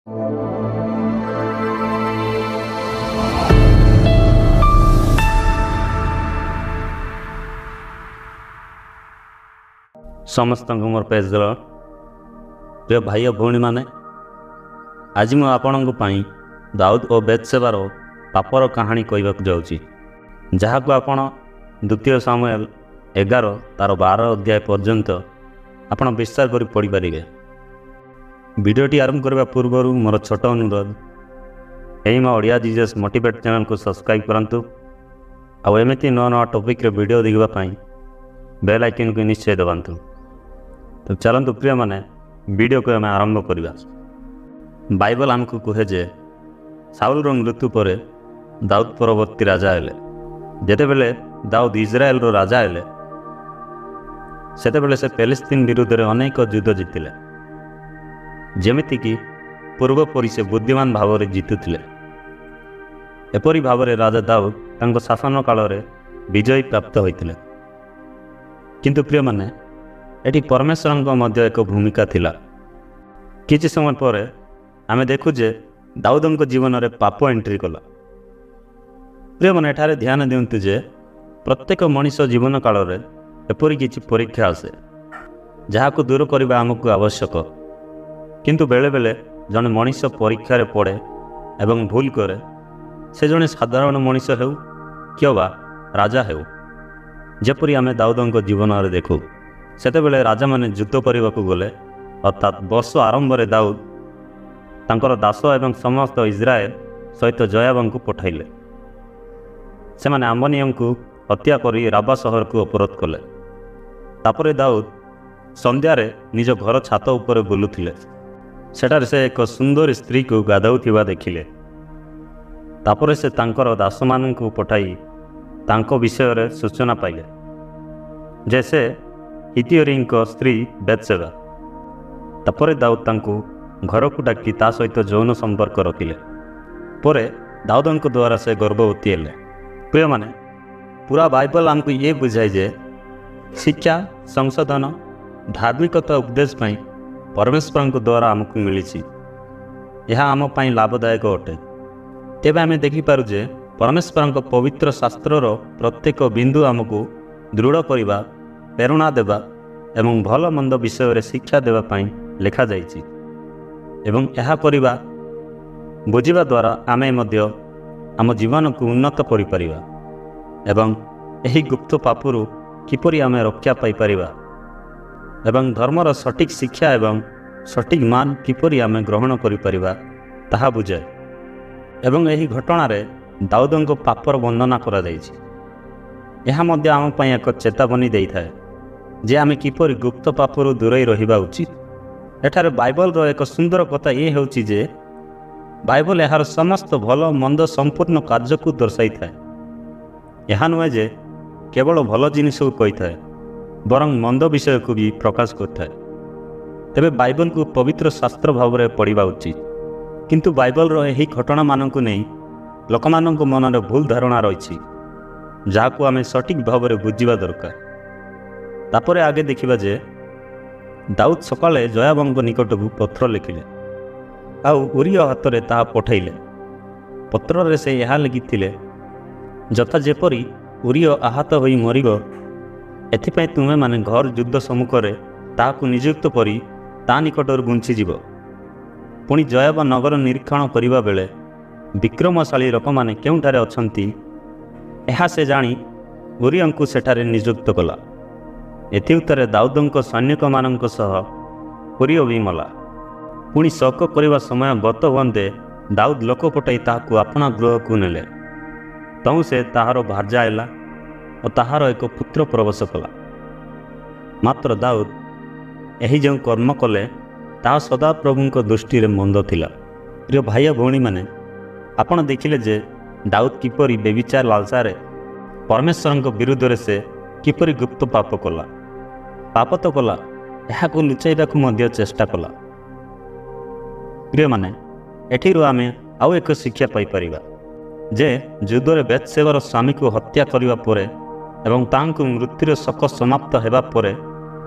ସମସ୍ତଙ୍କୁ ମୋର ପ୍ରେଜ୍ ଦ ଲର୍ଡ। ପ୍ରିୟ ଭାଇ ଓ ଭଉଣୀମାନେ, ଆଜି ମୁଁ ଆପଣଙ୍କ ପାଇଁ ଦାଉଦ ଓ ବେତସେବାର ପାପର କାହାଣୀ କହିବାକୁ ଯାଉଛି, ଯାହାକୁ ଆପଣ ଦ୍ୱିତୀୟ ସାମୁଏଲ 11 ତାର 12 ଅଧ୍ୟାୟ ପର୍ଯ୍ୟନ୍ତ ଆପଣ ବିସ୍ତାର କରି ପଢ଼ିପାରିବେ। ଭିଡ଼ିଓଟି ଆରମ୍ଭ କରିବା ପୂର୍ବରୁ ମୋର ଛୋଟ ଅନୁରୋଧ, ଏହି ମୋ ଓଡ଼ିଆ ଜିଜସ୍ ମୋଟିଭେଟ୍ ଚ୍ୟାନେଲକୁ ସବସ୍କ୍ରାଇବ୍ କରନ୍ତୁ ଆଉ ଏମିତି ନୂଆ ନୂଆ ଟପିକ୍ରେ ଭିଡ଼ିଓ ଦେଖିବା ପାଇଁ ବେଲ୍ ଆଇକନ୍କୁ ନିଶ୍ଚୟ ଦବାନ୍ତୁ। ତ ଚାଲନ୍ତୁ ପ୍ରିୟମାନେ, ଭିଡ଼ିଓକୁ ଆମେ ଆରମ୍ଭ କରିବା। ବାଇବଲ ଆମକୁ କୁହେ ଯେ ସାଉଲର ମୃତ୍ୟୁ ପରେ ଦାଉଦ ପରବର୍ତ୍ତୀ ରାଜା ହେଲେ। ଯେତେବେଳେ ଦାଉଦ ଇସ୍ରାଏଲର ରାଜା ହେଲେ, ସେତେବେଳେ ସେ ପେଲିସ୍ତିନ ବିରୁଦ୍ଧରେ ଅନେକ ଯୁଦ୍ଧ ଜିତିଲେ, ଯେମିତିକି ପୂର୍ବ ପରି ସେ ବୁଦ୍ଧିମାନ ଭାବରେ ଜିତୁଥିଲେ। ଏପରି ଭାବରେ ରାଜା ଦାଉଦ ତାଙ୍କ ଶାସନ କାଳରେ ବିଜୟୀ ପ୍ରାପ୍ତ ହୋଇଥିଲେ। କିନ୍ତୁ ପ୍ରିୟମାନେ, ଏଠି ପରମେଶ୍ୱରଙ୍କ ମଧ୍ୟ ଏକ ଭୂମିକା ଥିଲା। କିଛି ସମୟ ପରେ ଆମେ ଦେଖୁ ଯେ ଦାଉଦଙ୍କ ଜୀବନରେ ପାପ ଏଣ୍ଟ୍ରି କଲା। ପ୍ରିୟମାନେ, ଏଠାରେ ଧ୍ୟାନ ଦିଅନ୍ତୁ ଯେ ପ୍ରତ୍ୟେକ ମଣିଷ ଜୀବନ କାଳରେ ଏପରି କିଛି ପରୀକ୍ଷା ଆସେ, ଯାହାକୁ ଦୂର କରିବା ଆମକୁ ଆବଶ୍ୟକ। କିନ୍ତୁ ବେଳେବେଳେ ଜଣେ ମଣିଷ ପରୀକ୍ଷାରେ ପଡ଼େ ଏବଂ ଭୁଲ କରେ, ସେ ଜଣେ ସାଧାରଣ ମଣିଷ ହେଉ କିମ୍ବା ରାଜା ହେଉ। ଯେପରି ଆମେ ଦାଉଦଙ୍କ ଜୀବନରେ ଦେଖୁ, ସେତେବେଳେ ରାଜାମାନେ ଯୁଦ୍ଧ କରିବାକୁ ଗଲେ, ଅର୍ଥାତ୍ ବର୍ଷ ଆରମ୍ଭରେ ଦାଉଦ ତାଙ୍କର ଦାସ ଏବଂ ସମସ୍ତ ଇସ୍ରାଏଲ ସହିତ ଜୟାବଙ୍କୁ ପଠାଇଲେ। ସେମାନେ ଆମ୍ବନୀୟଙ୍କୁ ହତ୍ୟା କରି ରାବା ସହରକୁ ଅବରୋଧ କଲେ। ତାପରେ ଦାଉଦ ସନ୍ଧ୍ୟାରେ ନିଜ ଘର ଛାତ ଉପରେ ବୁଲୁଥିଲେ। ସେଠାରେ ସେ ଏକ ସୁନ୍ଦରୀ ସ୍ତ୍ରୀକୁ ଗାଧୋଉଥିବା ଦେଖିଲେ। ତାପରେ ସେ ତାଙ୍କର ଦାସମାନଙ୍କୁ ପଠାଇ ତାଙ୍କ ବିଷୟରେ ସୂଚନା ପାଇଲେ ଯେ ସେ ହିତିୟରୀଙ୍କ ସ୍ତ୍ରୀ ବେତସେବା। ତାପରେ ଦାଉଦ ତାଙ୍କୁ ଘରକୁ ଡାକି ତା ସହିତ ଯୌନ ସମ୍ପର୍କ ରଖିଲେ। ପରେ ଦାଉଦଙ୍କ ଦ୍ୱାରା ସେ ଗର୍ଭବତୀ ହେଲେ। ପ୍ରିୟମାନେ, ପୁରା ବାଇବଲ ଆମକୁ ଇଏ ବୁଝାଏ ଯେ ଶିକ୍ଷା, ସଂଶୋଧନ, ଧାର୍ମିକତା ଉପଦେଶ ପାଇଁ ପରମେଶ୍ୱରଙ୍କ ଦ୍ୱାରା ଆମକୁ ମିଳିଛି। ଏହା ଆମ ପାଇଁ ଲାଭଦାୟକ ଅଟେ। ତେବେ ଆମେ ଦେଖିପାରୁ ଯେ ପରମେଶ୍ୱରଙ୍କ ପବିତ୍ର ଶାସ୍ତ୍ରର ପ୍ରତ୍ୟେକ ବିନ୍ଦୁ ଆମକୁ ଦୃଢ଼ କରିବା, ପ୍ରେରଣା ଦେବା ଏବଂ ଭଲ ମନ୍ଦ ବିଷୟରେ ଶିକ୍ଷା ଦେବା ପାଇଁ ଲେଖାଯାଇଛି। ଏବଂ ଏହା କରିବା ବୁଝିବା ଦ୍ୱାରା ଆମେ ମଧ୍ୟ ଆମ ଜୀବନକୁ ଉନ୍ନତ କରିପାରିବା ଏବଂ ଏହି ଗୁପ୍ତ ପାପରୁ କିପରି ଆମେ ରକ୍ଷା ପାଇପାରିବା ଏବଂ ଧର୍ମର ସଠିକ୍ ଶିକ୍ଷା ଏବଂ ସଠିକ୍ ମାନ କିପରି ଆମେ ଗ୍ରହଣ କରିପାରିବା ତାହା ବୁଝାଏ। ଏବଂ ଏହି ଘଟଣାରେ ଦାଉଦଙ୍କ ପାପର ବର୍ଣ୍ଣନା କରାଯାଇଛି। ଏହା ମଧ୍ୟ ଆମ ପାଇଁ ଏକ ଚେତାବନୀ ଦେଇଥାଏ ଯେ ଆମେ କିପରି ଗୁପ୍ତ ପାପରୁ ଦୂରେଇ ରହିବା ଉଚିତ। ଏଠାରେ ବାଇବଲର ଏକ ସୁନ୍ଦର କଥା ଇଏ ହେଉଛି ଯେ ବାଇବଲ ଏହାର ସମସ୍ତ ଭଲ ମନ୍ଦ ସମ୍ପୂର୍ଣ୍ଣ କାର୍ଯ୍ୟକୁ ଦର୍ଶାଇଥାଏ। ଏହା ନୁହେଁ ଯେ କେବଳ ଭଲ ଜିନିଷକୁ କହିଥାଏ, ବରଂ ମନ୍ଦ ବିଷୟକୁ ବି ପ୍ରକାଶ କରିଥାଏ। ତେବେ ବାଇବଲକୁ ପବିତ୍ର ଶାସ୍ତ୍ର ଭାବରେ ପଢ଼ିବା ଉଚିତ। କିନ୍ତୁ ବାଇବଲର ଏହି ଘଟଣାମାନଙ୍କୁ ନେଇ ଲୋକମାନଙ୍କ ମନରେ ଭୁଲ ଧାରଣା ରହିଛି, ଯାହାକୁ ଆମେ ସଠିକ୍ ଭାବରେ ବୁଝିବା ଦରକାର। ତାପରେ ଆଗେ ଦେଖିବା ଯେ ଦାଉଦ ସକାଳେ ଜୟାବଙ୍କ ନିକଟକୁ ପତ୍ର ଲେଖିଲେ ଆଉ ଉରିୟ ହାତରେ ତାହା ପଠାଇଲେ। ପତ୍ରରେ ସେ ଏହା ଲେଖିଥିଲେ, ଯଥା ଯେପରି ଉରିୟ ଆହତ ହୋଇ ମରିବ, ଏଥିପାଇଁ ତୁମେମାନେ ଘର ଯୁଦ୍ଧ ସମ୍ମୁଖରେ ତାହାକୁ ନିଯୁକ୍ତ କରି ତା ନିକଟରୁ ଘୁଞ୍ଚିଯିବ। ପୁଣି ଜୟାବ ନଗର ନିରୀକ୍ଷଣ କରିବା ବେଳେ ବିକ୍ରମଶାଳୀ ଲୋକମାନେ କେଉଁଠାରେ ଅଛନ୍ତି ଏହା ସେ ଜାଣି ଉରିୟଙ୍କୁ ସେଠାରେ ନିଯୁକ୍ତ କଲା। ଏଥିଉତ୍ତରେ ଦାଉଦଙ୍କ ସୈନିକମାନଙ୍କ ସହ ଉରିୟ ବି ମଲା। ପୁଣି ଶୋକ କରିବା ସମୟ ଗତ ହୁଅନ୍ତେ ଦାଉଦ ଲୋକ ପଠାଇ ତାହାକୁ ଆପଣା ଗୃହକୁ ନେଲେ। ତହୁଁ ସେ ତାହାର ଭାର୍ଯ୍ୟା ହେଲା ଓ ତାହାର ଏକ ପୁତ୍ର ପ୍ରବେଶ କଲା। ମାତ୍ର ଦାଉଦ ଏହି ଯେଉଁ କର୍ମ କଲେ ତାହା ସଦାପ୍ରଭୁଙ୍କ ଦୃଷ୍ଟିରେ ମନ୍ଦ ଥିଲା। ପ୍ରିୟ ଭାଇ ଓ ଭଉଣୀମାନେ, ଆପଣ ଦେଖିଲେ ଯେ ଦାଉଦ କିପରି ବ୍ୟଭିଚାର ଲାଲସାରେ ପରମେଶ୍ୱରଙ୍କ ବିରୁଦ୍ଧରେ ସେ କିପରି ଗୁପ୍ତ ପାପ କଲା। ପାପ ତ କଲା, ଏହାକୁ ଲୁଚାଇବାକୁ ମଧ୍ୟ ଚେଷ୍ଟା କଲା। ପ୍ରିୟମାନେ, ଏଠିରୁ ଆମେ ଆଉ ଏକ ଶିକ୍ଷା ପାଇପାରିବା ଯେ ଯୁଦ୍ଧରେ ବେତସେବାର ସ୍ୱାମୀକୁ ହତ୍ୟା କରିବା ପରେ ଏବଂ ତାଙ୍କୁ ମୃତ୍ୟୁର ଶୋକ ସମାପ୍ତ ହେବା ପରେ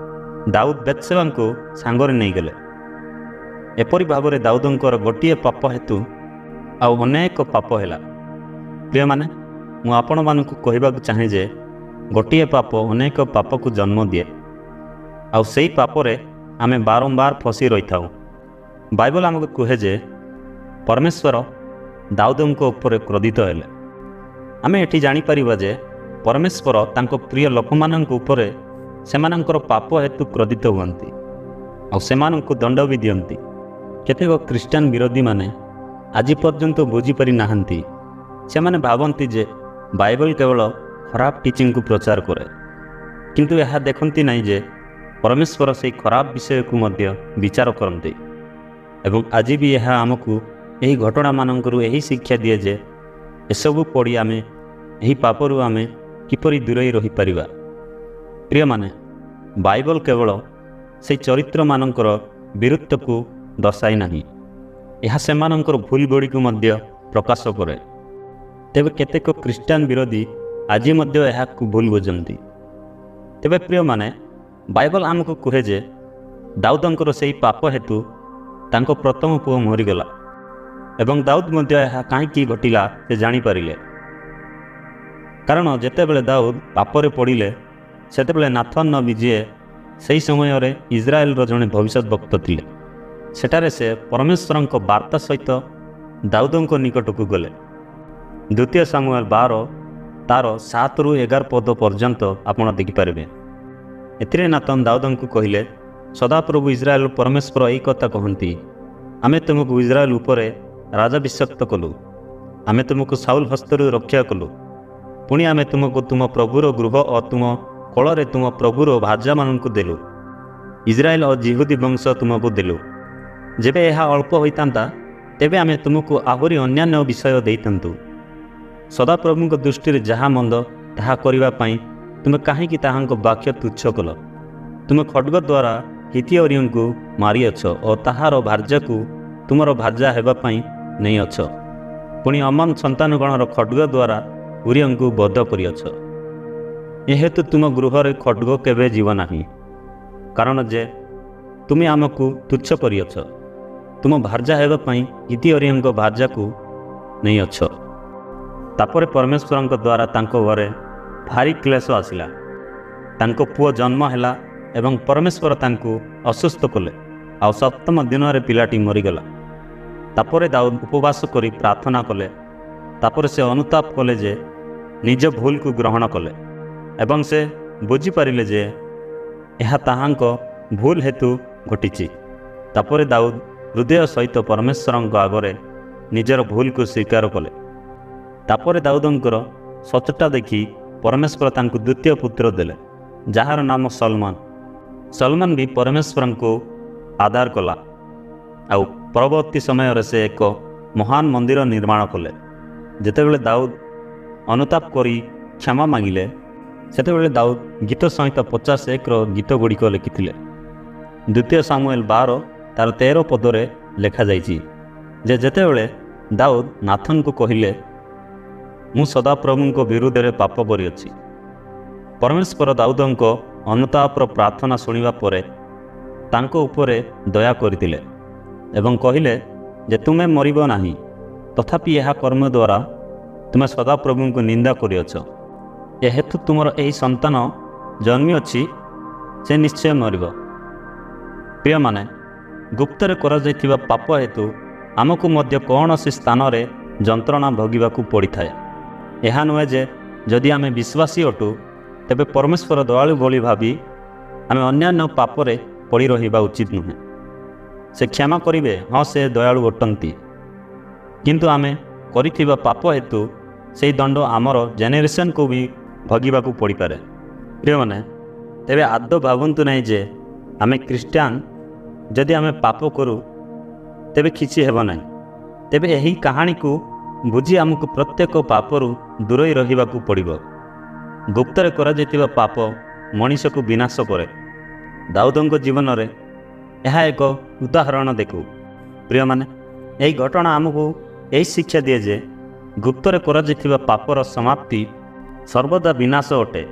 ଦାଉଦ ବେତସେବାଙ୍କୁ ସାଙ୍ଗରେ ନେଇଗଲେ। ଏପରି ଭାବରେ ଦାଉଦଙ୍କର ଗୋଟିଏ ପାପ ହେତୁ ଆଉ ଅନେକ ପାପ ହେଲା। ପ୍ରିୟମାନେ, ମୁଁ ଆପଣମାନଙ୍କୁ କହିବାକୁ ଚାହେଁ ଯେ ଗୋଟିଏ ପାପ ଅନେକ ପାପକୁ ଜନ୍ମ ଦିଏ, ଆଉ ସେଇ ପାପରେ ଆମେ ବାରମ୍ବାର ଫସି ରହିଥାଉ। ବାଇବଲ ଆମକୁ କୁହେ ଯେ ପରମେଶ୍ୱର ଦାଉଦଙ୍କ ଉପରେ କ୍ରୋଧିତ ହେଲେ। ଆମେ ଏଠି ଜାଣିପାରିବା ଯେ ପରମେଶ୍ୱର ତାଙ୍କ ପ୍ରିୟ ଲୋକମାନଙ୍କ ଉପରେ ସେମାନଙ୍କର ପାପ ହେତୁ କ୍ରୋଧିତ ହୁଅନ୍ତି ଆଉ ସେମାନଙ୍କୁ ଦଣ୍ଡ ବି ଦିଅନ୍ତି। କେତେକ ଖ୍ରୀଷ୍ଟିଆନ ବିରୋଧୀମାନେ ଆଜି ପର୍ଯ୍ୟନ୍ତ ବୁଝିପାରି ନାହାନ୍ତି। ସେମାନେ ଭାବନ୍ତି ଯେ ବାଇବଲ କେବଳ ଖରାପ ଟିଚିଂକୁ ପ୍ରଚାର କରେ, କିନ୍ତୁ ଏହା ଦେଖନ୍ତି ନାହିଁ ଯେ ପରମେଶ୍ୱର ସେହି ଖରାପ ବିଷୟକୁ ମଧ୍ୟ ବିଚାର କରନ୍ତି। ଏବଂ ଆଜି ବି ଏହା ଆମକୁ ଏହି ଘଟଣାମାନଙ୍କରୁ ଏହି ଶିକ୍ଷା ଦିଏ ଯେ ଏସବୁ ପଢ଼ି ଆମେ ଏହି ପାପରୁ ଆମେ କିପରି ଦୂରେଇ ରହିପାରିବା। ପ୍ରିୟମାନେ, ବାଇବଲ କେବଳ ସେହି ଚରିତ୍ରମାନଙ୍କର ବୀରତ୍ୱକୁ ଦର୍ଶାଇ ନାହିଁ, ଏହା ସେମାନଙ୍କର ଭୁଲ ଗୁଡ଼ିକୁ ମଧ୍ୟ ପ୍ରକାଶ କରେ। ତେବେ କେତେକ ଖ୍ରୀଷ୍ଟିଆନ ବିରୋଧୀ ଆଜି ମଧ୍ୟ ଏହାକୁ ଭୁଲ ବୁଝନ୍ତି। ତେବେ ପ୍ରିୟମାନେ, ବାଇବଲ ଆମକୁ କୁହେ ଯେ ଦାଉଦଙ୍କର ସେହି ପାପ ହେତୁ ତାଙ୍କ ପ୍ରଥମ ପୁଅ ମରିଗଲା ଏବଂ ଦାଉଦ ମଧ୍ୟ ଏହା କାହିଁକି ଘଟିଲା ସେ ଜାଣିପାରିଲେ। କାରଣ ଯେତେବେଳେ ଦାଉଦ ପାପରେ ପଡ଼ିଲେ, ସେତେବେଳେ ନାଥନ ନବୀ, ଯିଏ ସେହି ସମୟରେ ଇସ୍ରାଏଲର ଜଣେ ଭବିଷ୍ୟତ ବକ୍ତା ଥିଲେ, ସେଠାରେ ସେ ପରମେଶ୍ୱରଙ୍କ ବାର୍ତ୍ତା ସହିତ ଦାଉଦଙ୍କ ନିକଟକୁ ଗଲେ। ଦ୍ୱିତୀୟ ସାମୁଏଲ 12 ତାର 7ରୁ 11 ପଦ ପର୍ଯ୍ୟନ୍ତ ଆପଣ ଦେଖିପାରିବେ। ଏଥିରେ ନାଥନ ଦାଉଦଙ୍କୁ କହିଲେ, ସଦାପ୍ରଭୁ ଇସ୍ରାଏଲ ପରମେଶ୍ୱର ଏହି କଥା କହନ୍ତି, ଆମେ ତୁମକୁ ଇସ୍ରାଏଲ ଉପରେ ରାଜାଭିଷିକ୍ତ କଲୁ, ଆମେ ତୁମକୁ ସାଉଲ ହସ୍ତରୁ ରକ୍ଷା କଲୁ, ପୁଣି ଆମେ ତୁମକୁ ତୁମ ପ୍ରଭୁର ଗୃହ ଓ ତୁମ କୋଳରେ ତୁମ ପ୍ରଭୁର ଭାର୍ଯ୍ୟାମାନଙ୍କୁ ଦେଲୁ, ଇସ୍ରାଏଲ ଓ ଯିହୁଦୀ ବଂଶ ତୁମକୁ ଦେଲୁ। ଯେବେ ଏହା ଅଳ୍ପ ହୋଇଥାନ୍ତା, ତେବେ ଆମେ ତୁମକୁ ଆହୁରି ଅନ୍ୟାନ୍ୟ ବିଷୟ ଦେଇଥାନ୍ତୁ। ସଦାପ୍ରଭୁଙ୍କ ଦୃଷ୍ଟିରେ ଯାହା ମନ୍ଦ ତାହା କରିବା ପାଇଁ ତୁମେ କାହିଁକି ତାହାଙ୍କ ବାକ୍ୟ ତୁଚ୍ଛ କଲ? ତୁମେ ଖଡ଼ଗ ଦ୍ୱାରା ହିତିଅରିଙ୍କୁ ମାରିଅଛ ଓ ତାହାର ଭାର୍ଯ୍ୟାକୁ ତୁମର ଭାର୍ଯ୍ୟା ହେବା ପାଇଁ ନେଇଅଛ, ପୁଣି ଅମନ ସନ୍ତାନଗଣର ଖଡ଼ଗ ଦ୍ୱାରା ଉରିୟଙ୍କୁ ବଧ କରିଅଛ। ଏହେତୁ ତୁମ ଗୃହରେ ଖଡ଼ଗ କେବେ ଯିବ ନାହିଁ, କାରଣ ଯେ ତୁମେ ଆମକୁ ତୁଚ୍ଛ କରିଅଛ, ତୁମ ଭାର୍ଯ୍ୟା ହେବା ପାଇଁ ହିତିଅରିୟଙ୍କ ଭାର୍ଯ୍ୟାକୁ ନେଇଅଛ। ତାପରେ ପରମେଶ୍ୱରଙ୍କ ଦ୍ୱାରା ତାଙ୍କ ଘରେ ଭାରି କ୍ଲେଶ ଆସିଲା। ତାଙ୍କ ପୁଅ ଜନ୍ମ ହେଲା ଏବଂ ପରମେଶ୍ୱର ତାଙ୍କୁ ଅସୁସ୍ଥ କଲେ, ଆଉ ସପ୍ତମ ଦିନରେ ପିଲାଟି ମରିଗଲା। ତାପରେ ଦାଉଦ ଉପବାସ କରି ପ୍ରାର୍ଥନା କଲେ। ତାପରେ ସେ ଅନୁତାପ କଲେ ଯେ ନିଜ ଭୁଲକୁ ଗ୍ରହଣ କଲେ ଏବଂ ସେ ବୁଝିପାରିଲେ ଯେ ଏହା ତାହାଙ୍କ ଭୁଲ ହେତୁ ଘଟିଛି। ତାପରେ ଦାଉଦ ହୃଦୟ ସହିତ ପରମେଶ୍ୱରଙ୍କ ଆଗରେ ନିଜର ଭୁଲକୁ ସ୍ୱୀକାର କଲେ। ତାପରେ ଦାଉଦଙ୍କର ସଚୋଟତା ଦେଖି ପରମେଶ୍ୱର ତାଙ୍କୁ ଦ୍ୱିତୀୟ ପୁତ୍ର ଦେଲେ, ଯାହାର ନାମ ସଲମାନ। ସଲମାନ ବି ପରମେଶ୍ୱରଙ୍କୁ ଆଦର କଲା ଆଉ ପରବର୍ତ୍ତୀ ସମୟରେ ସେ ଏକ ମହାନ ମନ୍ଦିର ନିର୍ମାଣ କଲେ। ଯେତେବେଳେ ଦାଉଦ ଅନୁତାପ କରି କ୍ଷମା ମାଗିଲେ, ସେତେବେଳେ ଦାଉଦ ଗୀତ ସହିତ 51ର ଗୀତ ଗୁଡ଼ିକ ଲେଖିଥିଲେ। ଦ୍ୱିତୀୟ ସାମୁଏଲ 12 ତାର 13 ପଦରେ ଲେଖାଯାଇଛି ଯେ ଯେତେବେଳେ ଦାଉଦ ନାଥନଙ୍କୁ କହିଲେ, ମୁଁ ସଦାପ୍ରଭୁଙ୍କ ବିରୁଦ୍ଧରେ ପାପ କରିଅଛି, ପରମେଶ୍ୱର ଦାଉଦଙ୍କ ଅନୁତାପର ପ୍ରାର୍ଥନା ଶୁଣିବା ପରେ ତାଙ୍କ ଉପରେ ଦୟା କରିଥିଲେ ଏବଂ କହିଲେ ଯେ ତୁମେ ମରିବ ନାହିଁ, ତଥାପି ଏହା କର୍ମ ଦ୍ୱାରା ତୁମେ ସଦାପ୍ରଭୁଙ୍କୁ ନିନ୍ଦା କରିଅଛ, ଏହେତୁ ତୁମର ଏହି ସନ୍ତାନ ଜନ୍ମିଅଛି, ସେ ନିଶ୍ଚୟ ମରିବ। ପ୍ରିୟମାନେ, ଗୁପ୍ତରେ କରାଯାଇଥିବା ପାପ ହେତୁ ଆମକୁ ମଧ୍ୟ କୌଣସି ସ୍ଥାନରେ ଯନ୍ତ୍ରଣା ଭୋଗିବାକୁ ପଡ଼ିଥାଏ। ଏହା ନୁହେଁ ଯେ ଯଦି ଆମେ ବିଶ୍ୱାସୀ ଅଟୁ ତେବେ ପରମେଶ୍ୱର ଦୟାଳୁ ଭଳି ଭାବି ଆମେ ଅନ୍ୟାନ୍ୟ ପାପରେ ପଡ଼ି ରହିବା ଉଚିତ ନୁହେଁ। ସେ କ୍ଷମା କରିବେ, ହଁ ସେ ଦୟାଳୁ ଅଟନ୍ତି, କିନ୍ତୁ ଆମେ କରିଥିବା ପାପ ହେତୁ ସେହି ଦଣ୍ଡ ଆମର ଜେନେରେସନ୍କୁ ବି ଭୋଗିବାକୁ ପଡ଼ିପାରେ। ପ୍ରିୟମାନେ, ତେବେ ଆଦୌ ଭାବନ୍ତୁ ନାହିଁ ଯେ ଆମେ ଖ୍ରୀଷ୍ଟିଆନ, ଯଦି ଆମେ ପାପ କରୁ ତେବେ କିଛି ହେବ ନାହିଁ। ତେବେ ଏହି କାହାଣୀକୁ ବୁଝି ଆମକୁ ପ୍ରତ୍ୟେକ ପାପରୁ ଦୂରେଇ ରହିବାକୁ ପଡ଼ିବ। ଗୁପ୍ତରେ କରାଯାଇଥିବା ପାପ ମଣିଷକୁ ବିନାଶ କରେ। ଦାଉଦଙ୍କ ଜୀବନରେ ଏହା ଏକ ଉଦାହରଣ ଦେଖୁ। ପ୍ରିୟମାନେ, ଏହି ଘଟଣା ଆମକୁ ଏହି ଶିକ୍ଷା ଦିଏ ଯେ ଗୁପ୍ତରେ କରାଯାଇଥିବା ପାପର ସମାପ୍ତି ସର୍ବଦା ବିନାଶ ଅଟେ।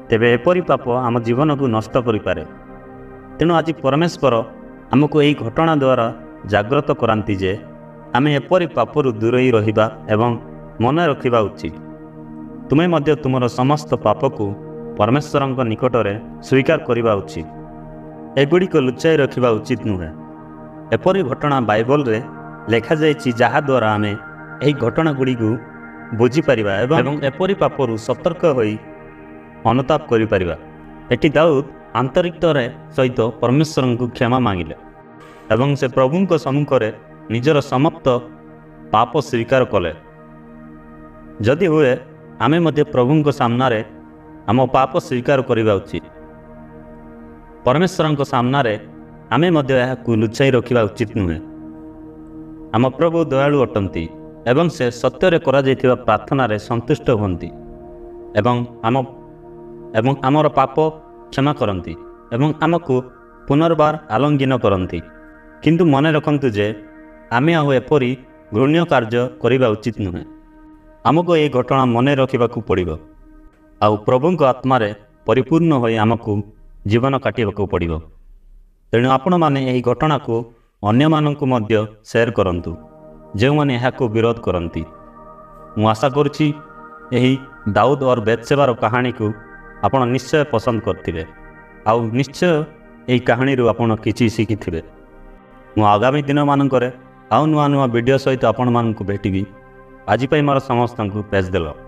ତେବେ ଏପରି ପାପ ଆମ ଜୀବନକୁ ନଷ୍ଟ କରିପାରେ। ତେଣୁ ଆଜି ପରମେଶ୍ୱର ଆମକୁ ଏହି ଘଟଣା ଦ୍ୱାରା ଜାଗ୍ରତ କରାନ୍ତି ଯେ ଆମେ ଏପରି ପାପରୁ ଦୂରେଇ ରହିବା ଏବଂ ମନେ ରଖିବା ଉଚିତ। ତୁମେ ମଧ୍ୟ ତୁମର ସମସ୍ତ ପାପକୁ ପରମେଶ୍ୱରଙ୍କ ନିକଟରେ ସ୍ୱୀକାର କରିବା ଉଚିତ। ଏଗୁଡ଼ିକ ଲୁଚାଇ ରଖିବା ଉଚିତ ନୁହେଁ। ଏପରି ଘଟଣା ବାଇବଲରେ ଲେଖାଯାଇଛି, ଯାହାଦ୍ୱାରା ଆମେ ଏହି ଘଟଣା ଗୁଡ଼ିକୁ ବୁଝିପାରିବା ଏବଂ ଏପରି ପାପରୁ ସତର୍କ ହୋଇ ଅନୁତାପ କରିପାରିବା। ଏଠି ଦାଉଦ ଆନ୍ତରିକତାର ସହିତ ପରମେଶ୍ୱରଙ୍କୁ କ୍ଷମା ମାଗିଲେ ଏବଂ ସେ ପ୍ରଭୁଙ୍କ ସମ୍ମୁଖରେ ନିଜର ସମସ୍ତ ପାପ ସ୍ୱୀକାର କଲେ। ଯଦି ହୁଏ, ଆମେ ମଧ୍ୟ ପ୍ରଭୁଙ୍କ ସାମ୍ନାରେ ଆମ ପାପ ସ୍ୱୀକାର କରିବା ଉଚିତ। ପରମେଶ୍ୱରଙ୍କ ସାମ୍ନାରେ ଆମେ ମଧ୍ୟ ଏହାକୁ ଲୁଚାଇ ରଖିବା ଉଚିତ ନୁହେଁ। ଆମ ପ୍ରଭୁ ଦୟାଳୁ ଅଟନ୍ତି ଏବଂ ସେ ସତ୍ୟରେ କରାଯାଇଥିବା ପ୍ରାର୍ଥନାରେ ସନ୍ତୁଷ୍ଟ ହୁଅନ୍ତି ଏବଂ ଆମର ପାପ କ୍ଷମା କରନ୍ତି ଏବଂ ଆମକୁ ପୁନର୍ବାର ଆଲିଙ୍ଗନ କରନ୍ତି। କିନ୍ତୁ ମନେ ରଖନ୍ତୁ ଯେ ଆମେ ଆଉ ଏପରି ଘୃଣ୍ୟ କାର୍ଯ୍ୟ କରିବା ଉଚିତ ନୁହେଁ। ଆମକୁ ଏହି ଘଟଣା ମନେ ରଖିବାକୁ ପଡ଼ିବ ଆଉ ପ୍ରଭୁଙ୍କ ଆତ୍ମାରେ ପରିପୂର୍ଣ୍ଣ ହୋଇ ଆମକୁ ଜୀବନ କାଟିବାକୁ ପଡ଼ିବ। ତେଣୁ ଆପଣମାନେ ଏହି ଘଟଣାକୁ ଅନ୍ୟମାନଙ୍କୁ ମଧ୍ୟ ସେୟାର କରନ୍ତୁ, ଯେଉଁମାନେ ଏହାକୁ ବିରୋଧ କରନ୍ତି। ମୁଁ ଆଶା କରୁଛି, ଏହି ଦାଉଦ ଅର ବେତ୍ସେବାର କାହାଣୀକୁ ଆପଣ ନିଶ୍ଚୟ ପସନ୍ଦ କରିଥିବେ ଆଉ ନିଶ୍ଚୟ ଏହି କାହାଣୀରୁ ଆପଣ କିଛି ଶିଖିଥିବେ। ମୁଁ ଆଗାମୀ ଦିନମାନଙ୍କରେ ଆଉ ନୂଆ ନୂଆ ଭିଡ଼ିଓ ସହିତ ଆପଣମାନଙ୍କୁ ଭେଟିବି। ଆଜି ପାଇଁ ମୋର ସମସ୍ତଙ୍କୁ ପ୍ରେଜ୍ ଦ ଲର୍ଡ।